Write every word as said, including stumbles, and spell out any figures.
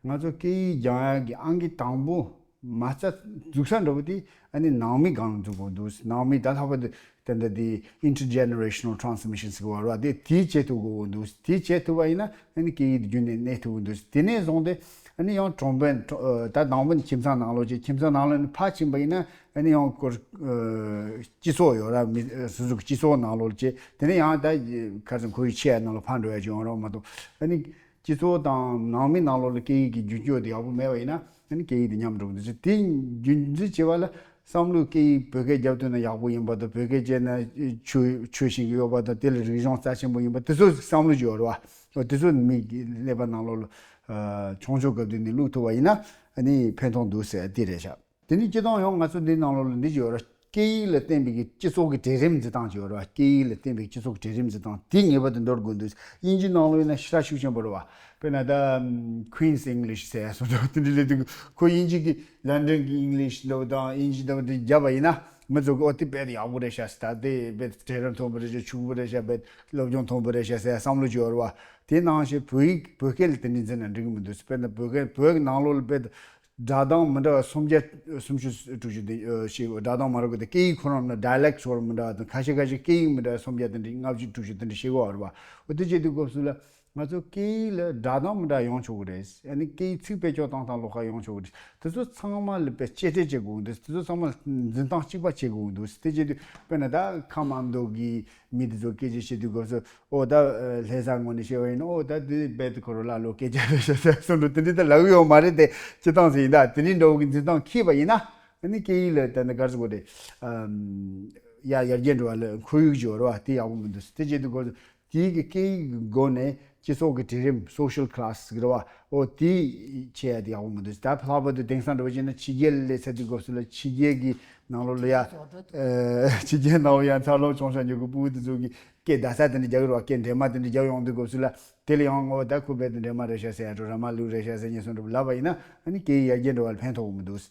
ང་ཚོ་སྐད་ཡིག་སྦྱང་ཡག་གི་ཨང་ཀི་དང་པོ་མ་རྩ་འཛུགས་ས་འདྲ་པོ་དེ་ཨ་ནི་ནང་མི་སྒང་ལ་འཛུགས་དགོས་འདུག་ནང་མི་ད་ལྷག་པར་དུ་དེ་འདྲ་དེ་intergenerational transmission ཟེར་བ་རེད་བ། དེ་དེ་བྱེད་ཐུབ་དགོས་འདུག་དེ་བྱེད་ཐུབ་པ་ཡིན་ན་ཨ་ནི་སྐད་ཡིག་དེ་རྒྱུན་ནས་གནས་ཐུབ་ཀྱི་འདུག་དེ་ནས་བཟུང་སྟེ་ཨ་ནི་ཡང་གྲོང་པ་ད་དང་པོ་ནི་ཁྱིམ་ཚང་ནང་ལོགས་བྱས། ཁྱིམ་ཚང་ནང་ལོགས་ནས་ཕར་ཕྱིན་པ་ཡིན་ན་ཨ་ནི་ཡང་སྐོར་སྤྱི་ཚོགས་ཡོད་ར། མི་སོ་སོ་གི་སྤྱི་ཚོགས་ནང་ལོགས་བྱས། དེ་ནས་ཡང་ད་ཁ་སང་ཁོར་ཡུག་ཆེ་ཡ་ནང་ལ་ཕར་འགྲོ་ཡ་ཅིག་ཡོང་ར་མ་གཏོགས་ཨ་ནི། སྤྱི་ཚོགས་དང་ནང་མི་ནང་ལོགས་ལ་སྐད་ཡིག་གི་རྒྱུན་སྐྱོང་དེ་ཡག་པོ་མེད་པ་ཡིན་ན་ཨ་ནི་སྐད་ཡིག་དེ་ཉམས་འགྲོ་གི་འདུག་དེ་རྒྱུན་འཛིན་བྱེད་པ་ལ་བསམ་བློའི་སྐད་ཡིག་བོད་སྐད་རྒྱབ་ཐུབ་ན་ཡག་པོ་ཡིན་པ་དང་། བོད་སྐད་བྱས་ན་ཆོས་ཆོས་ཤེས་ཀྱི་ཡོད་པ་དང་། དེ་ལ་རིག་གཞུང་རྩ་ཆེན་པོ་ཡིན་པ་དེ་ཚོ་བསམ་བློ་ཅིག་ཡོད་རེད་བ། དེ་ཚོ་མི་གི་ཀླད་པ་ནང་ལོགས་ལ་ཆུང་ཆུང་སྐབས་དུས་ནས་བླུག་ཐུབ་པ་ཡིན་ན་ཨ་ནི་ཕན་ཐོགས་འདུག་ཟེར་དེ་རེད་ཤག་དེ་ནས་སྤྱིར་བཏང་ཡང་ང་ཚོ་འདི་ནང་ལོགས་ལ་འདི་ཅིག་ཡོད་རེད། སྐད་ཡིག་ལ་བརྟེན་པའི་གི་སྤྱི་ཚོགས་ཀྱི་གྲལ་རིམ་འཛིན་སྟངས་ཅིག་ཡོད་རེད་བ། སྐད་ཡིག་ལ་བརྟེན་པའི་སྤྱི་ཚོགས་ཀྱི་གྲལ་རིམ་འཛིན་སྟངས་དེ་ངེས་པར་དུ་འགྲོ་དགོས་འདུག་དབྱིན་ཇི་ནང་ལོགས་ཡིན་ན་ཞེ་དྲག་ཤུགས་ཆེན་པོ་རེད་བ། དཔེར་ན་ད་Queen's English ཟེར་ཡ་སོགས་འདྲ་དེ་འདྲ་སླེབས་དུས་ཁོ་དབྱིན་ཇི་གི་London གི་English འདྲ་བོ་དང་དབྱིན་ཇི་འདྲ་བོ་དེ་རྒྱབ་པ་ཡིན་ན་མི་ཚོ་གི་ཨོ་དེ་དཔེ་ཡག་པོ་རེད་ཤག་ཟེར། ད་དེ་དཔེ་གྲལ་རིམ་མཐོན་པོ་རེད་ཤག་ཕྱུག་པོ་རེད་ཤག་དཔེ་སློབ་སྦྱོང་མཐོན་པོ་རེད་ཤག་ཟེར་ཡ་བསམ་བློ་ཅིག་ཡོད་རེད་བ། དེ་ནང་བཞིན་བོད་ཡིག་བོད་སྐད་ལ་དེ་འདྲ་འཛིན་ན་འགྲིག་གི་མི་འདུག་དཔེར་ན་བོད་སྐད་བོད་ནང་ལོགས་ལ་དཔེ་སྒྲ་གདངས་མི་འདྲ་བ་སུམ་བརྒྱ་སུམ་ཅུ་དྲུག་ཅུ་དེ་ཤེས་དགོས། སྒྲ་གདངས་མ་རེད་གོ། དེ་སྐད་ཡིག་ཁོ་རང་ལ་dialect སོགས་མི་འདྲ་བ་དང་། ཁ་ཤས་ཁ་ཤས་སྐད་ཡིག་མི་འདྲ་བ་སུམ་བརྒྱ་དེ་འདྲ་ལྔ་བཅུ་དྲུག་ཅུ་དེ་འདྲ་ཤེས་དགོས་པ་རེད་བ། འོ་དེ་བྱེད་དུས་སྐབས་སུ་ལ་ང་ཚོ་སྐད་ཡིག་ལ་སྒྲ་གདངས་མི་འདྲ་ཡོང་ཆོག་གི་རེད། ཨ་ནི་སྐད་ཡིག་ཚིག་བེད་སྤྱོད་བཏང་སྟངས་ལོགས་ཀ་ཡོང་ཆོག་གི་རེད། དེ་ཚོ་ཚང་མ་ལ་དཔེ་གཅེས་སྤྲས་བྱེད་དགོས་འདུག་དེ་ཚོ་ཚང་མ་འཛིན་སྟངས་གཅིག་པ་བྱེད་དགོས་འདུག་དེ་བྱེད་དུས་དཔེར་ན་ད་ཁམས་ཨ་མདོ་གི་མི་དེ་ཚོ་སྐད་ཆ་བཤད་དུས་སྐབས་སུ། ཨོ་ད་ལྷ་ས་ངོས་ནས་བཤད་པ་ཡིན་ན། ཨོ་ད་དེ་རྦད་དེ་ཁོ་རང་ལ་ལོ་སྐད་ཆ་རེད་ཤག་ཟེར་གསུངས་འགྲོ། དེ་འདྲ་ད་ལབ་ཡོད་མ་རེད་དེ། སྤྱིར་བཏང་ཟེར་ཡིན་ད། དེ་འདྲའི་འདྲ་བོ་གི་འཛིན་སྟངས་འཁྱེར་བ་ཡིན་ན་ཨ་ནི་སྐད་ཡིག་ལ་ད་ནི་ག་རེ་ཟེར་དགོས་རེད། ཨམ། ཡར་ཡར་རྒྱས་འགྲོ་བ་ལ་ཁོར་ཡུག་ཅིག་ཡོད་རེད་བ། དེ་ཡག་པོ་མི་འདུག་དེ་བྱེད་དུས་སྐབས་སུ་དེའི་གི་སྐད་ཡིག་གི་སྒོ་ནས་སྤྱི་ཚོགས་ཀྱི་གྲལ་རིམ་social class ཟེར་གི་རེད་བ། ཨོ་དེ་ཕྱེ་ཡ་དེ་ཡག་པོ་མི་འདུག་ད་ལྷག་པར་དུ་དེང་སང་འདྲ་བོ་བྱས་ན་ཕྱི་རྒྱལ་ལ་སླེབས་ཚར་དུས་སྐབས་སུ་ལ་ཕྱི་རྒྱལ་གི་ནང་ལོགས་ལ་ཡ། ཨ། ཕྱི་རྒྱལ་ནང་ལ་ཡ་འཚར་ལོངས་བྱུང་ཤག་ཉོ་གི་ཕྲུ་གུ་དེ་ཚོ་གི་སྐད་བརྡ་གསར་དེ་འདྲ་རྒྱག་གི་རེད་བ། སྐད་འདྲེས་མ་དེ་འདྲ་རྒྱག་ཡོང་དུས་སྐབས་སུ་ལ་དེ་ལ་ཡང་ངོ་ད་ཁོ་རྦད་དེ་འདྲེས་མ་རེད་ཤག་ཟེར་ཡ་འགྲོ། ར་མ་ལུག་རེད་ཤག་ཟེར་ཉེན་སོང་འགྲོ་ལབ་པ་ཡིན་ན་ཨ་ནི་སྐད་ཡིག་ཡར་རྒྱས་འགྲོ་བ་ལ་ཕན་ཐོགས་གི་མི་འདུག